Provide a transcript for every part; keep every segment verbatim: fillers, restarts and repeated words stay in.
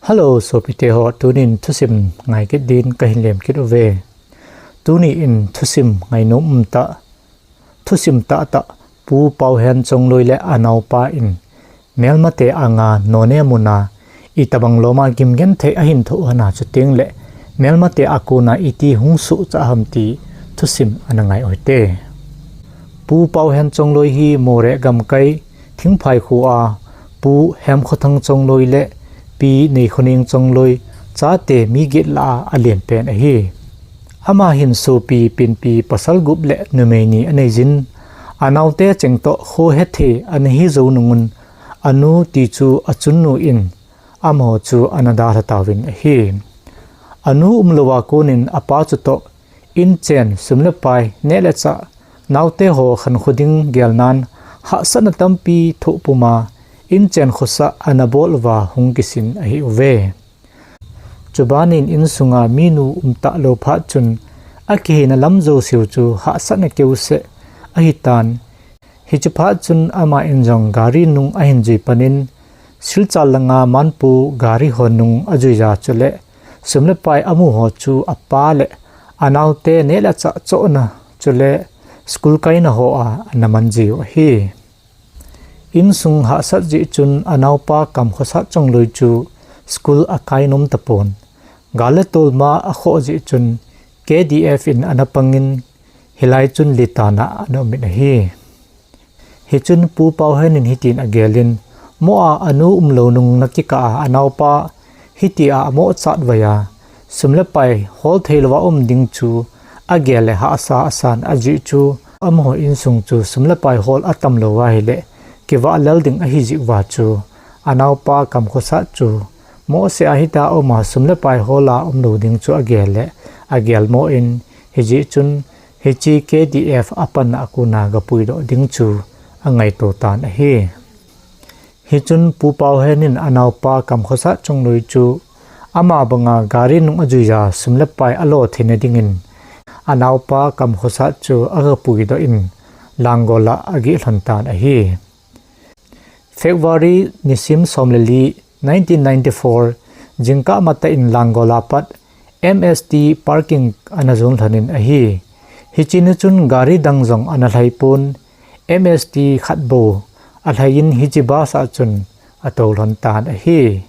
Hello, sopite ho, tunin thusim ngai kit din kahin lem kit uve. Tuni in thusim ngainom umtah, thusim tahtah, Pu Paohen Chongloi le anaopa in melmate anga Noney muna itobang loma gimgenthei ahin thoh hon a, chuteng le melmate a kona iti hung sohcha ham ti thusim ana ngai uhite. Pu Paohen Chongloi hi Moreh gamkai Thingphai khoa Pu Hemkhothang Chongloi le Pi Neikhoneng Chongloi chate mi get lah a alen pen ahi. Ama hin sopi penpi pasal gup le numei ni aneiyin, anaote cheng toh khohethei ana hijou nungun, anu ti chu achunnu in amaho chu ana dalha tauvin ahi. Anu umlouva konin apa chutoh inchen sum le pai neh le chah, naoteho khankho ding gelnan hahsatna tampi thoh puma inchen khosah ana bol uva hung kisin ahiuve. Chubanin insunga minu umtah lou phat chun akihina lam jouseu chu hahsatna keuseh ahitan. Hiche phat chun ama in jong gari nung ahin jui panin, Silchar langa Manpu gari ho nung ajuiya chule sum le pai amuho chu apa le anaote neh le chah chohna chule school kaina hoa ana manjiu ahi. Insung hahsat jeh chun anaopa Kamkhosat Chongloi chu school akai nom tapon. Gal le tolma akhoh jeh chun K D F in ana pangin, hilai chun litana ana umin ahi. Hichun Pu Paohen in hitin agelin, moh a anu umlou nung nakikah a anaopa hitia amoh chatvai a, sum le pai hol theilouva um ding chu agel le hahsa asan ajeh chu, amaho insung chu sum le pai hol atamlouva ahile kivah lel ding ahijeh uva chu, anaopa Kamkhosat chu mohseh a hitia uma sum le pai hol a umlou ding chu agel le agelmo in, hijeh chun hiche K D F apanna a kona gapuidoh ding chu angaito tan ahi. Hichun Pu Paohen in anaopa Kamkhosat Chongloi chu ama banga gari nung ajuiya sum le pai alo theina dingin anaopa Kamkhosat chu agapuidoh in Langol a ageh lhon tan ahi. February nisim som le li, nineteen ninety-four, jingkah matah in Langol a pat M S T parking ana jon lhonin ahi. Hiche ni chun gari dang jong ana lhaipon, M S T khat bou alhaiyin hiche bus a chun atou lhon tan ahi.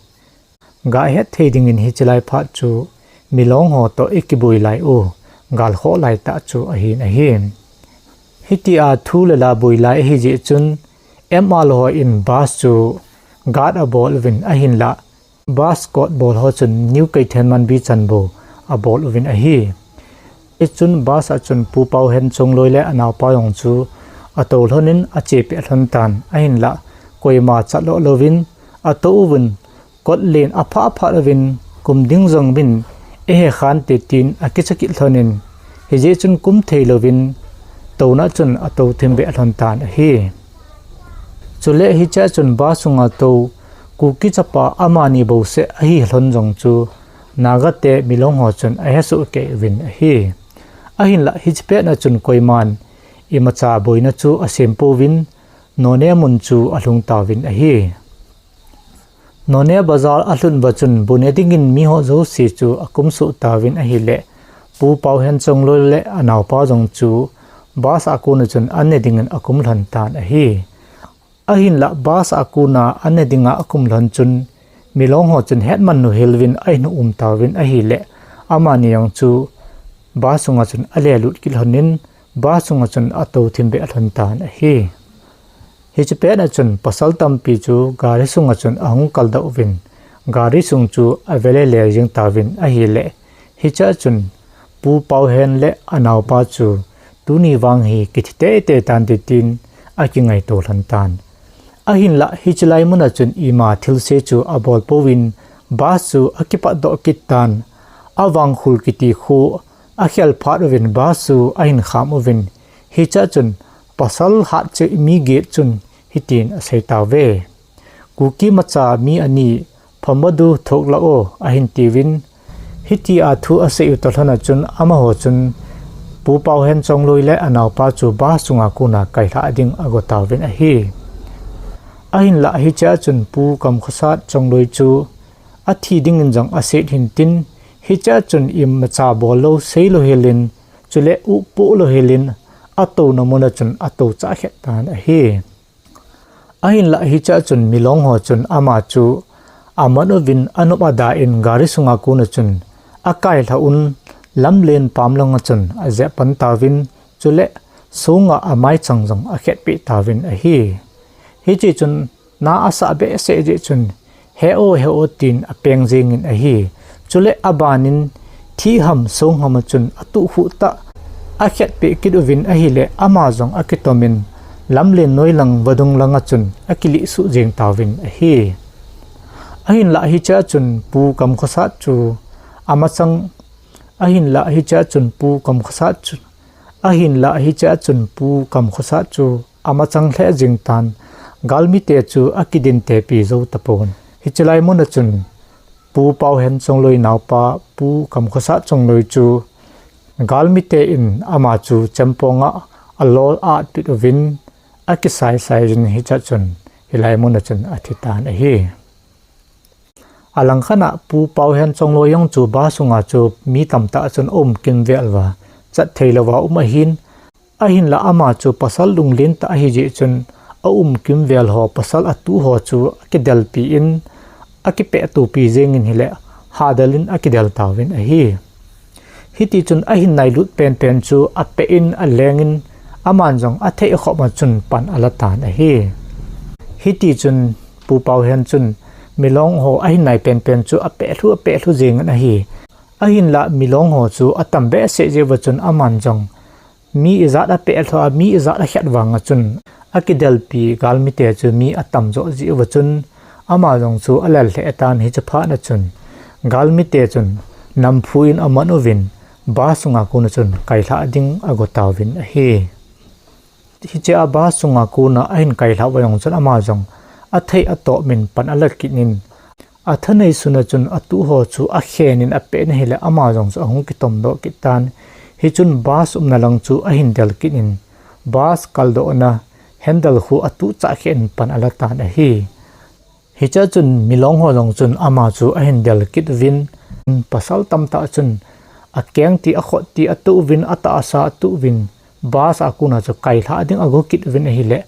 Gahet thei dingin hiche lai phat chu milong ho toh ikiboi lai u, gal khoh laitah chu ahin ahi. Hitia thu le la boi lai ahijeh chun M R ho in bus chu guard abol uvin ahinlah, bus escort bol ho chun New Keithelmanbi chan bou abol uvin ahi. Hichun bus a chun Pu Paohen Chongloi le anaopa jong chu atou lhonin achepeh lhon tan ahinlah, koima chatloh louvin atou uvin, kot len aphah phat uvin, kum ding jong min eihe khante tin akicha kit lhonin, hijeh chun kum thei louvin touna chun atou thim beh lhon tan ahi. Chule hichea chun bus sunga tou Kuki chapa amani bouseh ahi lhon jong chu Naga te milong ho chun ahesoh kei uvin ahi. Ahinlah hiche pet a chun koiman imacha boina chu asempouvin, Noney mun chu alhung tauvin ahi. Noney bazar alhun uva chun bu ne dingin miho jouse chu akumsuh tauvin ahile, Pu Paohen Chongloi le anaopa jong chu bus a kona chun an ne dingin akum lhon tan ahi. Ahinlah bus a kona an ne dinga akum lhon chun, milong ho chun hetman u heluvin ahin um tauvin ahile, amani jong chu bus sunga chun alelut kit lhonin, bus sunga chun atou thim beh lhon tan ahi. Hiche pet a chun pasal tampi chu gari sunga chun ahung kaldoh uvin, gari sung chu avelele jeng tauvin ahile, hichea chun Pu Paohen le anaopa chu tuni vang hi kithi teitei tante tin akingaito lhon tan. Ahinlah hiche lai muna chun ima thilse chu abol pouvin, bus chu akipatdoh kit tan. Avangkhul kiti kho akhel phat uvin bus chu ahin kham uvin, hichea chun pasal hatcheh mi get chun hitin asei tauve. Kuki macha mi ani, phambadu thokla o, ahin tiuvin, hitia thu asei u toh lhona chun amaho chun Pu Paohen Chongloi le anaopa chu bus sunga kona kailhah ding ago tauvin ahi. Ahinlah hichea chun Pu Kamkhosat Chongloi chu athi dingin jong aset hintin, hichea chun imacha bol lou, sei lou helin, chule upo lou helin, atouna muna chun atou chah khet tan ahi. Ahinlah hichea chun milong ho chun ama chu aman uvin anop ada in gari sunga kona chun akailha un, lamlen pam langa chun ajep pan tauvin, chule songa amaichang jong akhetpeh tauvin ahi. Hiche chun na asah behseh jeh chun, "He o, he o," tin apeng jengin ahi. Chule abanin thih ham song ham a chun atuh khuh tah akhetpeh kit uvin ahile, ama jong akitomin lamlen noilang vadung langa chun akilih suh jeng tauvin ahi. Ahinlah hichea chun Pu Kamkhosat chu amachang, ahinlah hichea chun Pu Kamkhosat chu, ahinlah hichea chun Pu Kamkhosat chu amachang lheh jeng tan, galmite chu akidin tepi jou tapon. Hiche lai muna chun Pu Paohen Chongloi naopa Pu Kamkhosat Chongloi chu galmite in ama chu chemponga alol atpit uvin akisaisai jin hichea chun hilai muna chun athi tan ahi. Alangkhat a Pu Paohen Chongloi jong chu bus sunga chu mi tamtah chun aum kimvel uva, chat theilouva um ahin, ahinlah ama chu pasal lunglen tah ahijeh chun aum kimvel ho pasal atuh ho chu akidelpi in, akipehtopi jengin hile, hadal in akidel tauvin ahi. Hitichun ahin nailut penpen chu apeh in alengin, aman jong athei akhop a chun pan ala tan ahi. Hitichun Pu Paohen chun milong ho ahin nai penpen chu apeh lhu, apeh lhu jengin ahi. Ahinlah milong ho chu atam behseh jeh uva chun aman jong mi ijat apeh lhu a, mi ijat akhet vanga chun akidelpi galmite chu mi atam joh jeh uva chun ama jong chu alel lheh tan, hiche phatna chun galmite chun namphu in aman uvin bus sunga kona chun kailhah ding ago tauvin ahi. Hichea bus sunga kona ahin kailhah uva jong chun ama jong athei atomin pan ala kit in, athanei suna chun atuh ho chu akhen in apeh in ahile, ama jong chu ahung kitomdoh kit tan. Hichun bus umna lang chu ahin del kit in, bus kaldohna handle khu atuh chah khen pan ala tan ahi. Hichea chun milong ho jong chun ama chu ahin del kit uvin, pasal tamtah chun akeng ti akhut ti atuh uvin, atahsa atuh uvin, bus a kona chu kailhah ding ago kit uvin ahile,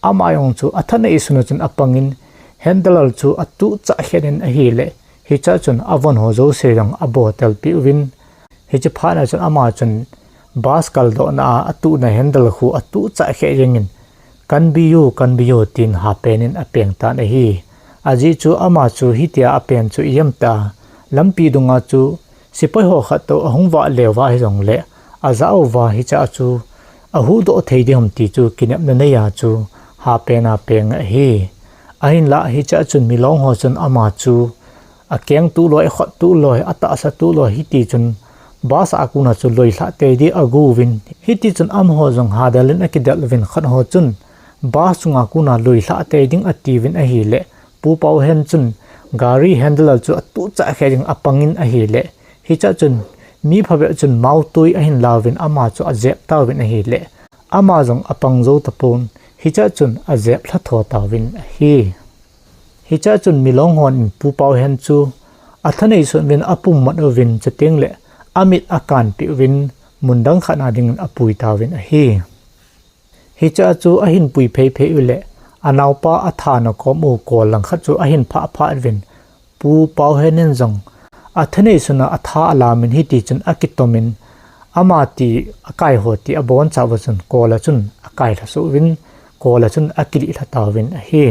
ama jong chu athanei suna chun apangin handle chu atuh chah khen in ahile, hichea chun avon ho jouse jong abotelpi uvin, hiche phatna chun ama chun bus kaldohna a atuhna handle khu atuh chah khe jengin, "Kanbiu, kanbiu," tin hapen in apeng tan ahi. Ajeh chu ama chu hitia apen chu ijem ta, lampi dunga chu sepai ho khat toh ahung vah leuva hijongle, ajah uva hichea chu ahuhdoh thei ding ham ti chu kinepna neiya chu hapen a peng ahi. Ahinlah hichea chun milong ho chun ama chu akeng tuh loi, akhut tuh loi, atahsa tuh loi, hitichun bus a kona chu loilhah tei ding ago uvin. Hitichun amaho jong hadal in akidel uvin, khat ho chun bus sunga kona loilhah tei ding atiuvin ahile, Pu Paohen chun gari handle chu atuh chah khe ding apangin ahile, hichea chun mi phabep chun maotui ahin lauvin ama chu ajep tauvin ahile, ama jong apang jou tapon, hichea chun ajep lha tho tauvin ahi. Hichea chun milong hon Pu Paohen chu athanei sun uvin apum mat uvin, chutengle amit akanpeh uvin, mun dang khat na dingin apui tauvin ahi. Hichea chu ahin pui phei phei ule, anaopa athana kom u kol langkhat chu ahin phah phah uvin, Pu Paohen in jong athanei suna atha alamin hitichun akitomin, ama ti akai ho ti abonchauva chun kola chun akailha suh uvin, kola chun akilih lha tauvin ahi.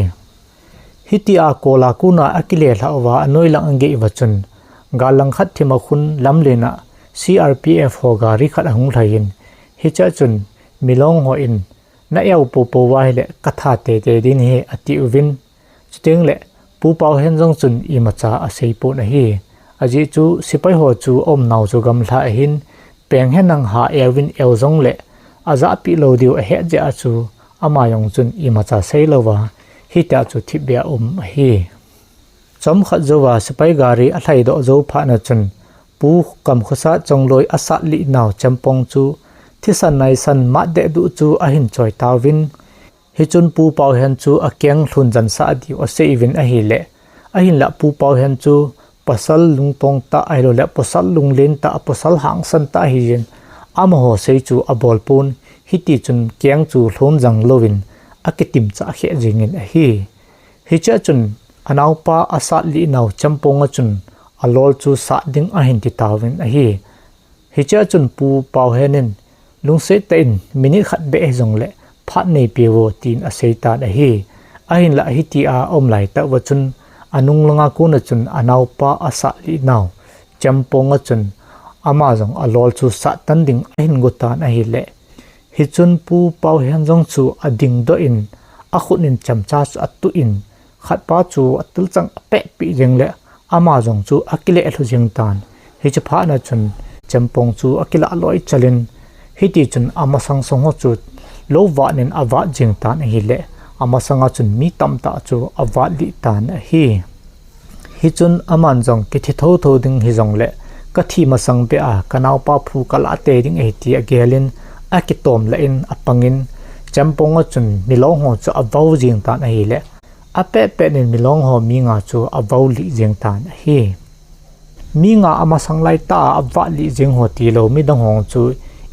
Hitia kola kona akile lhah uva anoilang agei uva chun, gal langkhat thima khun lamlen a C R P F ho gari khat ahung lhai in, hichea chun milong hon, "Na eu poupou uva ahile katha teitei ding ahi," atiuvin. Chutengle Pu Paohen jong chun imacha aseipon ahi. Ajeh chu sepai ho chu aumnau chu gamlha ahin, peng henlang ha euvin, eu jongle ajahpeh lou diu ahet jeh a chu ama jong chun imacha seilouva hitia chu thipbeh a um ahi. Chomkhat jouva sepai gari alhaidoh jou phatna chun Pu Kamkhosat Chongloi asatlih nau chempong chu thisan naisan matdeh duh chu ahin choi tauvin, hichun Pu Paohen chu akeng lhun jansah diu asei uvin ahile, ahinlah Pu Paohen chu pasal lungtong tah ahilou le pasal lunglen tah, pasal hangsan tah ahi jin, amaho sei chu abol pon, hiti chun keng chu lhon jang louvin akitim chah khe jingin ahi. Hichea chun anaopa asat lih nau Chempong a chun alol chu sat ding ahin ti tauvin ahi. Hichea chun Pu Paohen in, lungset tah in minute khat beh hijongle phat neipe vo, tin asei tan ahi. Ahinlah hitia aum lai tah uva chun anung langa kona chun anaopa asat lih nau Chempong a chun ama jong alol chu sat tan ding ahin go tan ahile, hichun Pu Paohen jong chu adingdoh in, akhut in chemcha chu atuh in, khatpa chu atilchang apehpeh jeng le, ama jong chu akileh lhu jeng tan. Hiche phat na chun Chempong chu akilah loi chalin, hiti chun amasang song ho chu lou vat in avat jeng tan ahile, amasanga chun mi tamtah chu avat lih tan ahi. Hichun aman jong kithi thotho ding hijongle, kathi masang beh a kanaopa phu kalah tei ding ahi ti agelin, akitom lah in apangin, Chempong a chun milong ho chu avao jeng tan ahile, apehpeh in milong ho mi nga chu avao lih jeng tan ahi. Mi nga amasang laitah a avat lih jeng ho tilou midang ho chu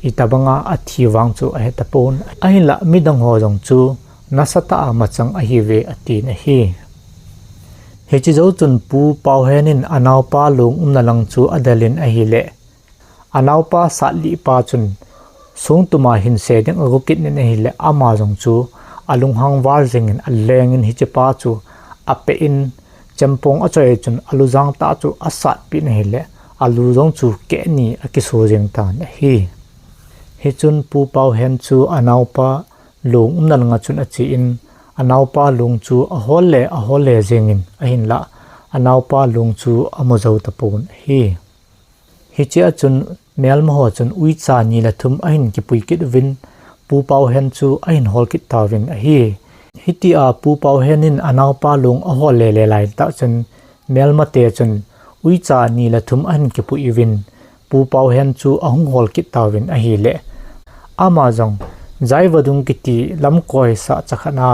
itobanga athi vang chu ahetapon, ahinlah midang ho jong chu nasatah a machang ahiuve atin ahi. Hiche jou chun Pu Paohen in anaopa long umna lang chu adelin ahile, anaopa sat lih pa chun songtuma hinse ding ago kit in ahile, ama jong chu alunghang val jengin alengin hichepa chu apeh in, Chempong achoi chun alujang tah chu asatpeh in ahile, alu jong chu keh ni akiso jeng tan ahi. Hichun Pu Paohen chu anaopa long umna langa chun achen, anaopa long chu ahol le ahol le jengin ahinlah, anaopa long chu amu jou tapon ahi. Hichea chun melmaho chun uicha ni le thum ahin kipui kit uvin, Pu Paohen chu ahin hol kit tauvin ahi. Hitia Pu Paohen in anaopa long ahol lele laitah chun, melmate chun uicha ni le thum ahin kipui uvin, Pu Paohen chu ahung hol kit tauvin ahile, ama jong Jaivadung kiti lamkoi sahcha khat a,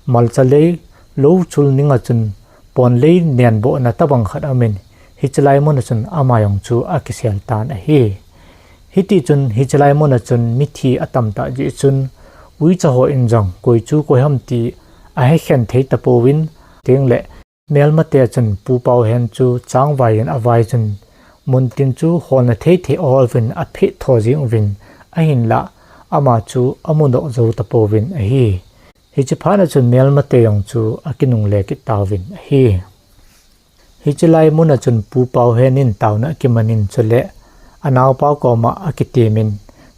malcha lei, lou chul ninga chun ponlei nenbohna tobang khat aumin, hiche lai muna chun ama jong chu akisel tan ahi. Hitichun hiche lai muna chun mithi atamtah jeh chun, uicha ho in jong koi chu koi ham ti ahekhen thei tapouvin, tengle melmate chun Pu Paohen chu changvai in avai chun, muntin chu holna thei thei ahol uvin aphet tho jeng uvin, ahinlah ama chu amudoh jou tapouvin ahi. Hiche phat na chun melmate jong chu akinungle kit tauvin ahi. Hiche lai muna chun Pu Paohen in taona akimanin chule anaopa koma akitemin,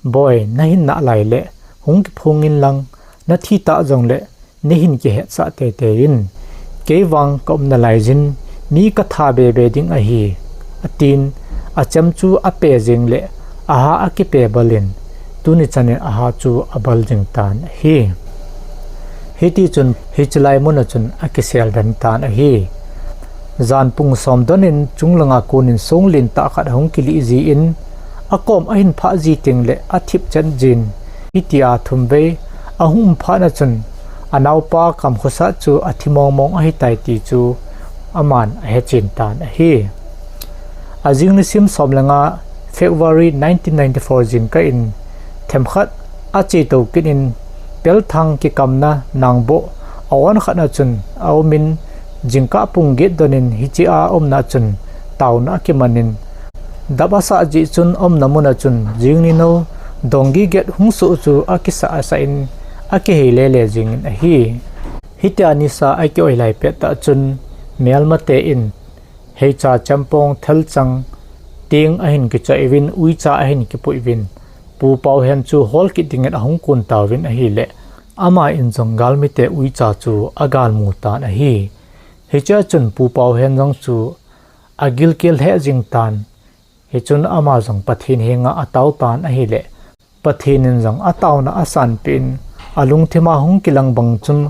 Boi, nahin nalai le hung kiphongin lang, nathi ta jongle neihin kihetsah teitei in. Keivang kaum nalaiyin mi katha bebe ding ahi, atin, achem chu ape jeng le aha akipe balin, tuni chanin aha chu abal jing tan ahi. Hitichun hiche lai muna chun akisel den tan ahi. Jan pung som donin chunglanga konin songlen tah khat ahung kilih jin, akom ahin phah ji tengle athip chet jin, hitia thumvei ahung um phat na chun, anaopa kamkhosat chu athi mongmong ahitai ti chu aman ahechen tan ahi. Ajing nisim som le nga, February nineteen ninety-four jingkah in themkhat achetou kit in, pelthang kikamna nangboh a-on khat na chun aumin, jingkah pung get donin hichea aumna chun taona akimanin, dap asah jeh chun aumna muna chun jing ninou donggi get hung soh chu akisah sah in, akihei lele jingin ahi. Hitia nisa akioi lai pettah chun, melmate in heicha chempong thelchang teng ahin kichoi uvin, uicha ahin kipui uvin, Pu Paohen chu hol kit dingin ahung kon tauvin ahile, ama in jong galmite uicha chu agalmu tan ahi. Hichea chun Pu Paohen jong chu agilkel lheh jing tan. Hichun ama jong Pathen henga atao tan ahile, Pathen in jong ataona asanpeh in, alungthima hung kilang bang chun,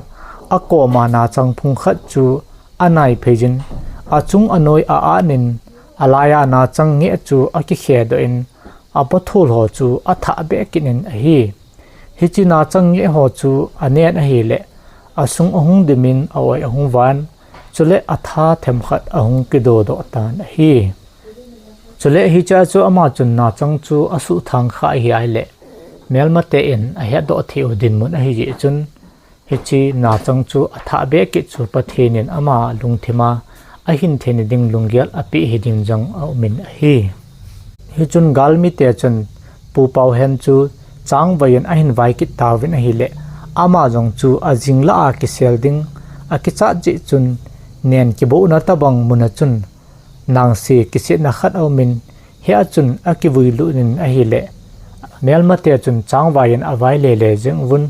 akoma nachang phung khat chu anaiphei jin, achung anoi a-at in, alaiya nachang ngeh chu akikhedoh in, apathol ho chu athahbeh kit in ahi. Hiche nachang ngeh ho chu anen ahile, asung ahung dimin, a-oi ahung van, Chule atha themkhat ahung kidodoh tan ahi. Chule hichea chu ama chun nachang chu asuhthang kha ahi ahile, melmate in ahetdoh thei u dinmun ahi jeh chun, hiche nachang chu athah be kit chu Pathen in ama lungthim a ahin thei nading lunggel apeh hiding jong aumin ahi. Hichun galmite chun Pu Paohen chu changvai in ahin vai kit tauvin ahile, ama jong chu ajing lah a kisel ding akichat jeh chun, nen kibohna tobang mun a chun nangse kisetna khat aumin, hia chun akivuilut in ahile, melmate chun changvai in avai lele jeng uvin,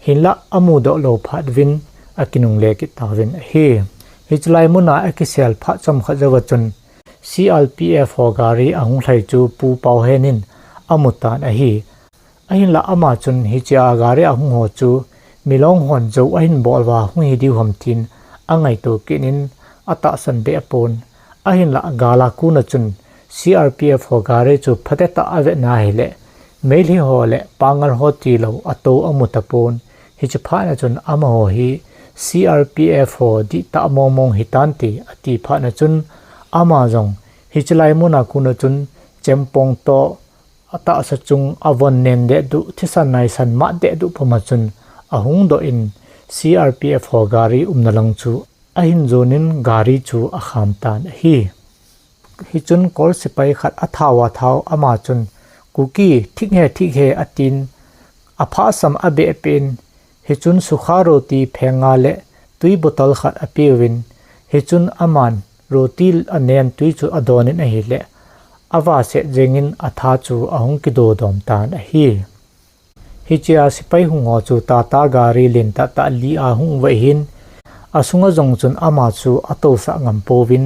hinlah amudoh lou phat uvin akinungle kit tauvin ahi. Hiche lai mun a akisel phat chomkhat jouva chun, C R P F ho gari ahung lhai chu Pu Paohen in amutan ahi. Ahinlah ama chun hichea gari ahung ho chu milong hon jou ahin bol uva hung hidiu ham tin angaito kit in atahsan behpon. Ahinlah gal a kona chun C R P F ho gari chu phatetah avetna ahile, Meitei ho le Pangal ho tilou atou amu tapon. Hiche phatna chun amaho hi C R P F ho dihtah mongmong hitante ati phatna chun, ama jong hiche lai mun a kona chun chempong toh atahsa chung avon nen dehduh, thisan naisan mat dehduh puma chun ahung doh in, C R P F ho gari umna lang chu ahin jon in gari chu akham tan ahi. Hichun Kol sepai khat athao athao ama chun, Kuki, thik he, thik he, atin, aphahsam abeh peh in, hichun sukha roti pheng nga le tui bottle khat apeuvin, hichun aman roti anen tui chu adon in ahile, avaset jeng in atha chu ahung kidodom tan ahi. Hichea sepai hung ho chu Tata gari lentah tah li a hung uva ahin, asunga jong chun ama chu atousah ngam pouvin,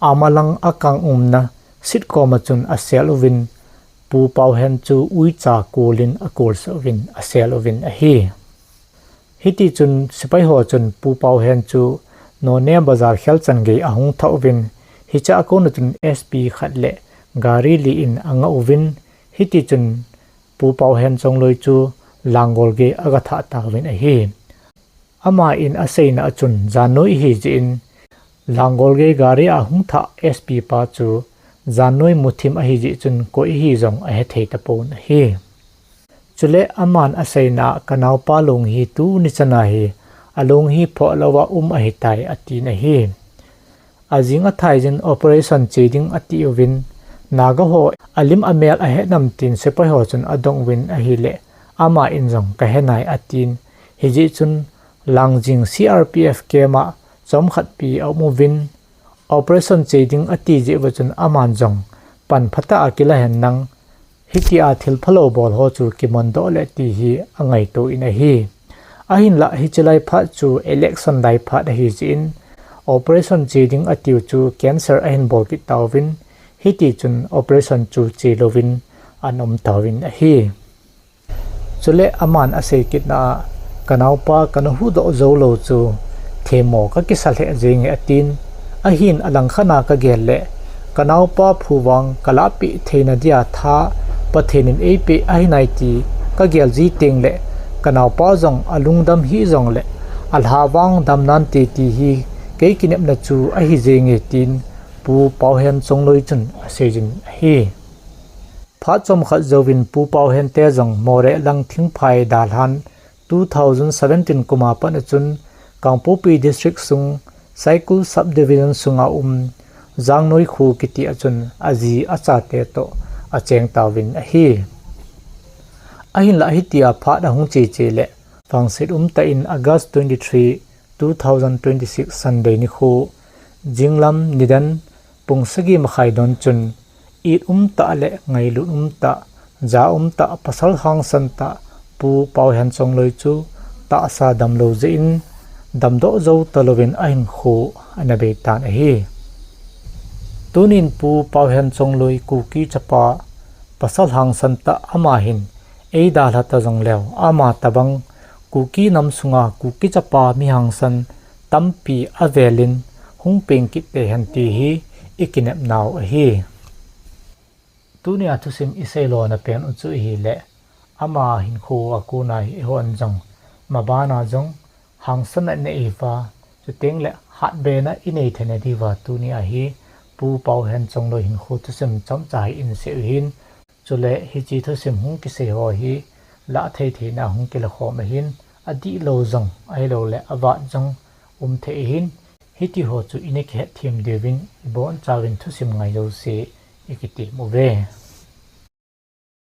amalang akang umna seat koma chun asel uvin, Pu Paohen chu uicha kol in akolsah uvin asel uvin ahi. Hitichun sepai ho chun Pu Paohen chu Noney Bazar khelchan gei ahung thah uvin, hichea kona chun S P khat le gari li in anga uvin, hitichun Pu Paohen Chongloi chu Langol gei aga thah tauvin ahi. Ama in aseina a chun jannoi ahi jeh in, Langol gei gari a hung thah S P pa chu jannoi muthim ahi jeh chun koi ahi jong ahethei tapon ahi. Chule aman aseina a, kanaopa long hi tuni chana hi along hi phoh louva um ahitai atin ahi. Ajing athaijin operation che ding ati uvin, Naga ho alim amel ahe nam tin sepai ho chun adong uvin ahile, ama in jong kahe nai atin, hijeh chun Langjing C R P F camp a chomkhat pi aum uvin, operation che ding ati jeh uva chun aman jong pan phatah a kila hen lang, hitia thil phalou bol ho chu kimondoh le ti hi angaito in ahi. Ahinlah hiche lai phat chu election lai phat ahi jeh in, operation che ding atiu chu cancel ahin bol kit tauvin, hitichun operation chu che louvin ana um tauvin ahi. Chule aman asei kitna a, kanaopa kana huhdoh joulou chu themmo kakisa lheh jenge atin, ahin alangkhat a kagel le, kanaopa phu vang kalahpeh theina dia tha Pathen in eipeh ahi nai ti kagel ji tengle, kanaopa jong alungdam hih jongle, alha vang dam nante ti hi kei kinepna chu ahi jenge tin Pu Paohen Chongloi chun aseijin ahi. Phat chomkhat jouvin Pu Paohen te jong Moreh lang thingphai dalhan two thousand seventeen kum a pat a chun Kangpokpi District sung Saikul Subdivision sunga um Jangnoi kho kiti a chun aji achate toh acheng tauvin ahi. Ahinlah hitia phat ahung cheche le, vangset umtah in August twenty-three, two thousand twenty-six Sunday nikho, jinglam nidan pung sagi makhai don chun, it umtah le ngailut umtah, ja umtah, pasal hangsan tah Pu Paohen Chongloi chu tahsa damlou jeh in, damdoh jou talouvin ahinkho ana beitan ahi. Tunin Pu Paohen Chongloi Kuki chapa, pasal hangsan tah ama hin eidalha ta jongleu, ama tobang Kuki nam sunga Kuki chapa mi hangsan tampi avelin hung peng kit tei hen ti hi ikinepnau ahi. Tunia thusim isei lona pen u chu ahile, ama hinkho a kona hi eihon jong, mabana jong hangsan a inei uva, Chutengle hatbena inei theina diuva tuni ahi Pu Paohen Chongloi hinkho thusim chomcha hi insei uhin. Chule hiche thusim hung kisei ho hi lah thei theina hung kilakhom ahin, adihlou jong ahiloule avat jong um thei ahin, hitiho chu ina kihetthem diuvin ibonchauvin thusim ngai jouse ikitem uve.